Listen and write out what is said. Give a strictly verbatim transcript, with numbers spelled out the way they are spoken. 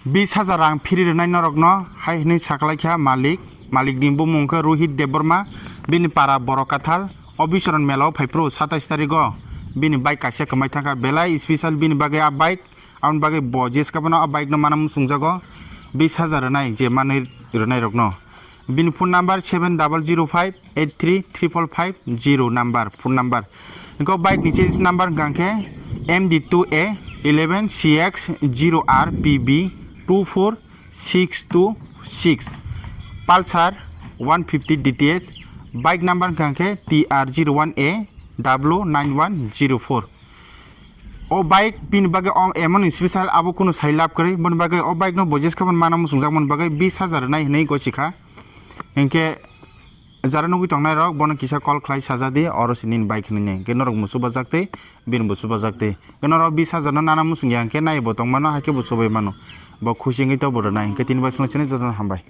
Bis hajar rang phiri rwnai norokno hai hwnwi saklaikha malik. Malikni bumung khe Rohit Debbarma, bini para Borok Kathal. O Bisoron mela o phaiphuru satais tarigo bini bike kaisa kwmai thangkha. Belai special bini bagwi a bike, aboni bagwi bo jeskabano a bike no mana muchungjago bis hajar rwnai je manwi rwnai rokno. Bini phone number seven double zero five eight three triple five zero number, phone number. Engko bike ni chassis number hwnkha khe M D two A eleven C X zero R P B two four six two six, Pulsar one fifty D T S, bike number hwnkha khe T R zero one A double nine one zero four. O bike bini bagwi o emon special, abo kunu sai lab kwrwi, boni bagwi o bike no bo jeskabon mana muchungjak, boni bagwi bis hajar rwnai hwnwi gosikha. Hinkhe jara nugwi tongnai rok bono kisa call khlai sajadi, oro se nini bike hwnwi. Hinkhe norok muchubajak tei bini bo chubajak tei, hinkhe norok bis hajar no nana muchungya hinkhe naibo tongmano, haikhe bo chubai mano, bo khusi wngwi tobo rwnai. Hinkhe tini bai songwi sini jotono hambai.